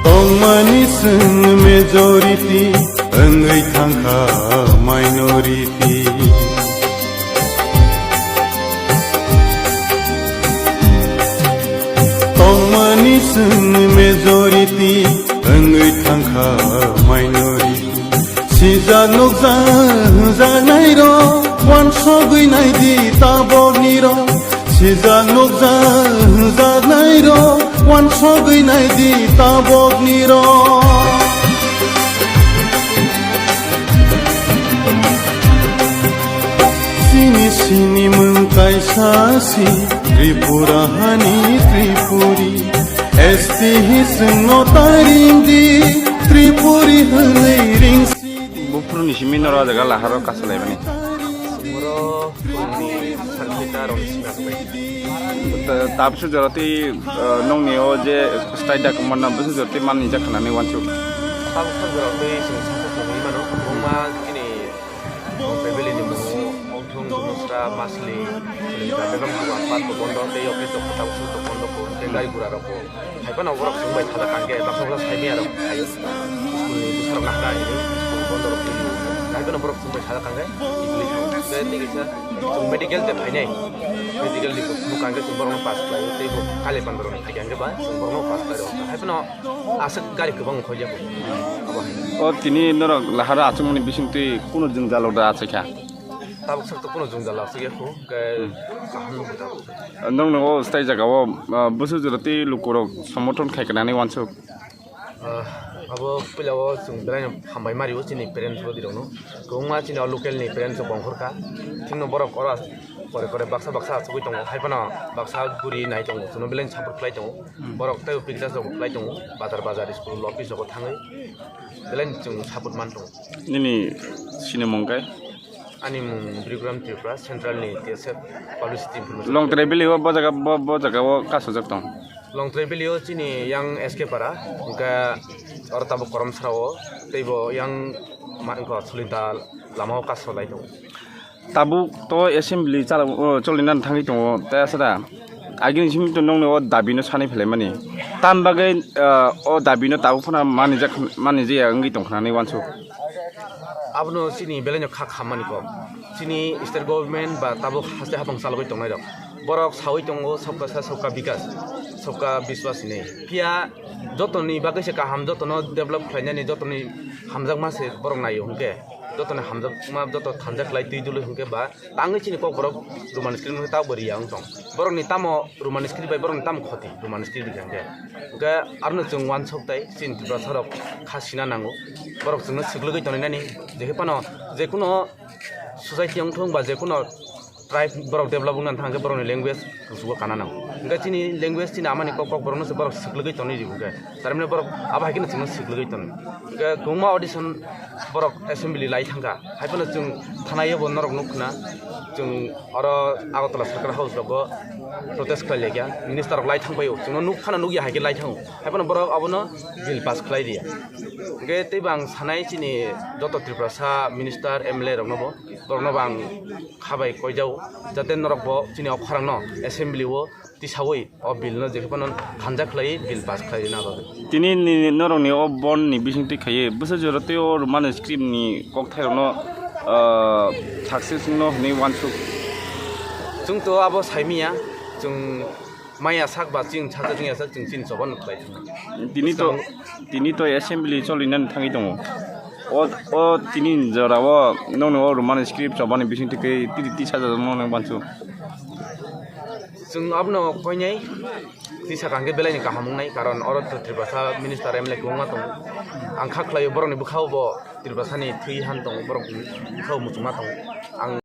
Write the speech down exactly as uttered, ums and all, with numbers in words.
Tongmani chwng majority, wngwi thangkha minority. Tongmani chwng majority, wngwi thangkha minority. Sijak nukjak hwnjaknairok, wansugwi naidi taboknirok. Sijak nukjak hwnjaknairok, wansugwi naidi taboknirok. Chini sini mwng kaisa si, Tripura hani Tripuri. S T hi chwngno ta ringdi, Tripuri hwnwi ring. Buphuruni simi norok o jaga laharo kasu laimani. Boro phuruni sarkita rok simi aswk bai. Ta-, tabsu joroti, eh, nongni o je style da kumana busu joroti manni jakhanani wansuk. Tabuk sa joroti chwng saksa sogwi mano. Buma chini family ni mungo Ongthung, Dunusra, Masli, chwng da bebak buwa pat bo bondo tei office rok tabuk sa bondo ko tei gari gura rok bo. Hai phano borok chwng bai sajak kang khe, baksa baksa sai manya rok hai school ni bwsarok nahka hinwi school bondo rok twi. Hai phano borok chwng bai sajak kang khe, twi twi khe tei kaisa chwng medical de phainai, medical ni bo phunuk kang khe chwng borokno pass khlaio, tei bo kale pandorok ni phai kang khe ba chwng borokno pass khlai rw kha. Hai phano aswk gari kwbang wngkha ya bo. Abo hai. O tini norok lahara achukmani bisingtwi kunu jwngjal da achai kha? Tabuk sak to kunu jwngjal aswk ya kho, khe kaham nw kho tabuk. Nokno o style jaga o, ah, bwswk jora tei lukurok somothon khai kha nani wansuk. Ah, abo puila o chwng belai no hambai mari o chini parents body rok no. Kwbangma chini o local ni parents rok bongkhor kha. Thik no borok oro as-, kore kore baksa baksa achugwi tongo. Hai phano baksa guri nai tongo. Chwngno belai no support khlai tongo. Hmm. Borok tei o pictures rok bo khlai tongo. Bazar bazar school office rok o thangwi belai no chwng support man tongo. Nini sinimung khe? Ani mung Birigram Tripura, Central ni T S F Publicity Information. Longtrai Valley o bo jaga, bo, bo jaga o kasujak tong? Longtrai Valley o chini yang S K Para, hwnkhe oro tabuk Koromsra o, tei bo yang ma-, wngkha Solinta lama o kasu lai tongo. Tabuk to assembly chala-, o, cholinani thangwi tongo, tei asada agini simi to nongni o dabi no sanwi phelaimani. Tam bagwi, ah, o dabi no tabuk phano manijak, manijaya wngwi tongkha nani wansuk. Abono chini belai no kha khammani kok. Chini state government ba tabuk haste hapang chalogwi tongnai rok. Borok sawi tongo, "Sabka sath, sabka bikas, sabka biswas" hinwi. Phiya jotoni bagwi se kaham, jotono develop khlainani, jotoni hamjakma se borok naio hwnkhe. Jotoni hamjakma, joto thansa khlai twi dului hwnkhe ba tangwi chini kokborok Roman script hwnkhe tabo riya wng tong. Borokni tamo Roman script bai borokni tamo khoti Roman script hwnkhe. Hwnkhe arono chwng uansuk tei chini Tiprasa rok kha sina nango. Borok chwngno swklwgwi tonwi nani, jekhe phano jekuno society wng thung ba jekuno tribe borok develop wngna thang khe borokni language kuchugo kana nango. Hwnkhe chini language chini amani kok kok borokno se borok swklwgwi tonwi rw hwnkhe. Tarmani borok abo hai kheno chwngno swklwgwi tono. Hwnkhe kwbangma audition borok assembly lai thangkha. Hai phano chwng thanai o bo norok nuk khna. Chwng oro Agartala Circular House rogo protest khlai laikha. Minister rok lai thang bai o. Chwngno nuk phano nukya hai khe lai thango. Hai phano borok abono bill pass khlai riya. Hwnkhe teibo ang sanai chini joto Tiprasa minister, M L A rokno bo, borokno bo ang kha bai koijao, jate norok bo chini o khorang no assembly o tisawi o bill no jekhe phano thansa khlai bill pass khlai rina bagwi. Tini ni norok ni o bon ni bising twi khaiwi bwsa jora tei o Roman script ni kokthai rok no, ah, success no hinwi wansuk. Chwng to abo saimiya, chwng maya sak ba chwng sak chwng ya sak chwng chini choba no khlai thang. Tini to, tini to assembly cholinani thangwi tongo. O, o tini jora o nokni o Roman script chobani bising twi twi twi sajak nokni wansuk. Chwng abono koinai twi sakha hwnkhe belai ni kaham wngnai, karon oro to Tiprasa minister M L A kwbangma tongo. Ang kha khlaio borokni bwkhao bo Tiprasani thwi han tongo, borokni bwkhao muchungma tongo. Ang